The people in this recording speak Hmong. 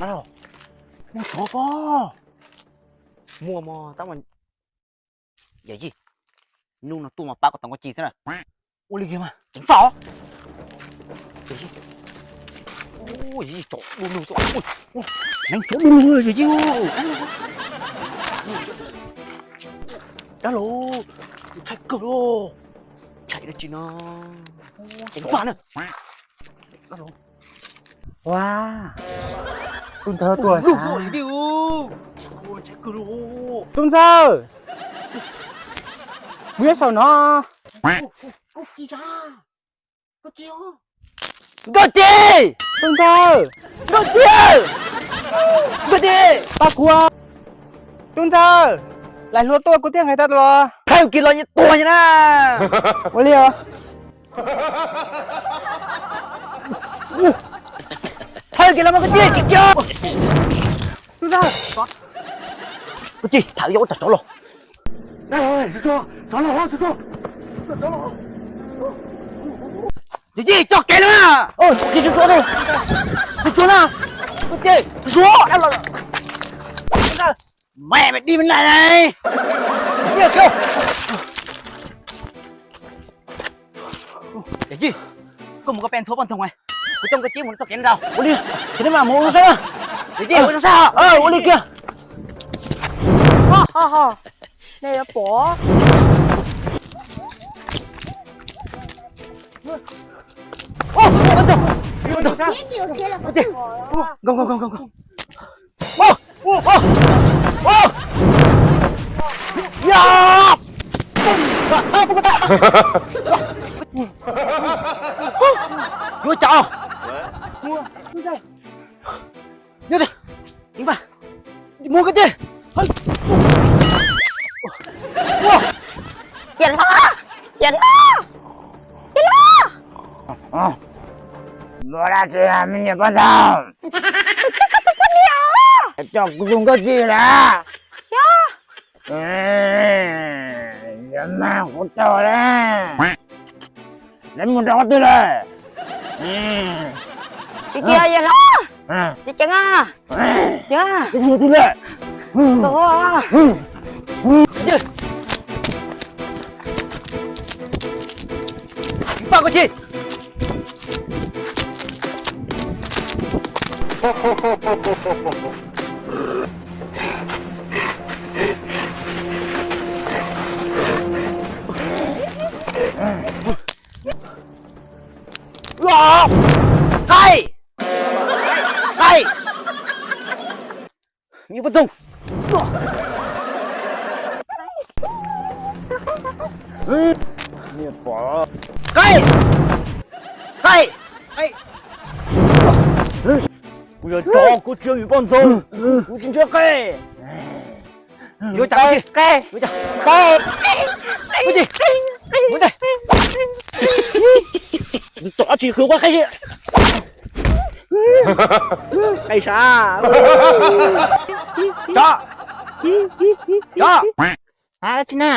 Muaj tsov pob. Muaj mog, tab mas yawm yij, hnub no tuaj mas pab kuv tos koj ci xwb na. Ua li kiag mas ceev faj os. Yawm yij, tsov du lug, neev tsov du lug yawm yij. Dab laug, tus tshaib kawg lauj. Tshaib dab tsi no? Ceev faj na. Ua, tub ntxawg tuaj. Tub ntxawg, mus nyob saum no. Nkauj Ci, tub ntxawg, Nkauj Ci, Nkauj Ci, pab kuv. Tub ntxawg, lais hluas tuaj kuv thiaj nqis tau los. Thawj kiag los yeej tuag na. Ua li os. Thawj kiag los mas Nkauj Ci, kiag kiag. Tub ntxawg, Nkauj Ci, tham ib ob tsov los. Yawm yij, tso kev lawm na. Tsuag tsuag na. Tsuag tsuag na. Tsuag tsuag. Mẹ mày đi bên này này. Yawm yij, koj mus koj peb nthuav poj ntxoog, kuv coj Nkauj Ci mus txoj kev nraud. Ua li, ces nej mam mus sab na. Yawm yij, ua zoo sab. Ua li kiag. Nej yuav pom. Yuav cas? Nyob, mus koj ci. Yawm hlob, yawm hlob, yawm hlob. Ua dab tsi me niam poj ntxoog? Koj tsis koj tus poj niam. Coj kuv tus Nkauj Ci lawm. Yog. Yog mas kuv tau lawm. Lawv mus rau qhov twg lawm? Tsis cia yawg hlob. Tsis ceev a. Yog. Pab koj ci. Qaij! Qaij! Yus poj ntxoog. Qaij! Qaij! Kuv yog tsov, kuv tsis yog yus poj ntxoog, kuv tsis ntsia qaij. Yuav cas, qaij, yuav cas, qaij, qaij, qaij, tom tsis khwv qua qaij, qaij sab. Tsov, tsov, hab tsi na.